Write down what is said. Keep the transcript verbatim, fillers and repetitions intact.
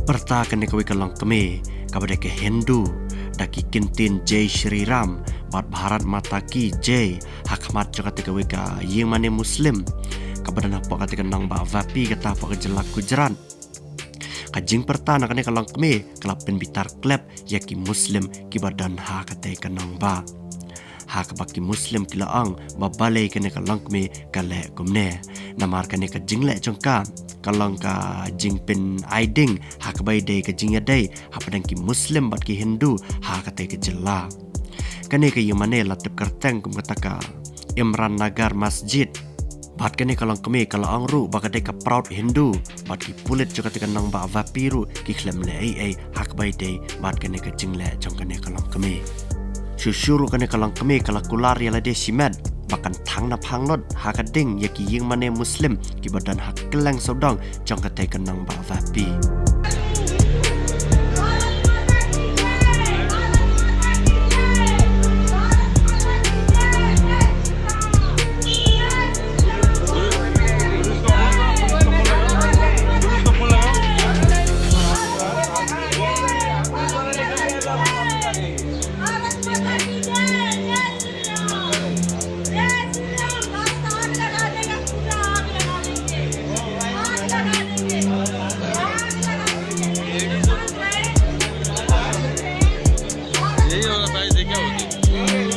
Pyrta kane kawei ka longkmie kaba dei ka Hindu da ki kyntien Jai Shri Ram bad Bharat Mata Ki Jai ha khmat jong kata kawei ka ïingmane Muslim kaba don hapoh kata ka nongbah Vapi kata hapoh ka jylla Gujarat. Ka jingpyrta na kane ka longkmie ka la pynbitar klep ïa ki Muslim kiba don ha kata ka nongbah. Ha kaba ki Muslim ki la ong ba balei kane ka longkmie ka leh kumne. Namar kane ka jingleh jong ka ka long ka jingpynaiding ha kaba ïadei ka jingïadei hapdeng ki Muslim bad ki Hindu ha kata ka jylla. Kane ka ïingmane la tip kyrteng kum kata ka Imran Nagar Masjid. Bad kane ka longkmie ka la ong ruh ba ka dei ka proud Hindu bad ki pulit jong kata ka nongbah Vapi ruh ki khlem leh ei ei ha kaba ïadei bad kane ka jingleh jong kane ka longkmie. Shuh shuh ruh kane ka longkmie ka la kular ïa lade shimet ba kan thang na phang lut ha ka ding ïa ki ïingmane Muslim kiba don ha kylleng sawdong jong kata ka nongbah Vapi.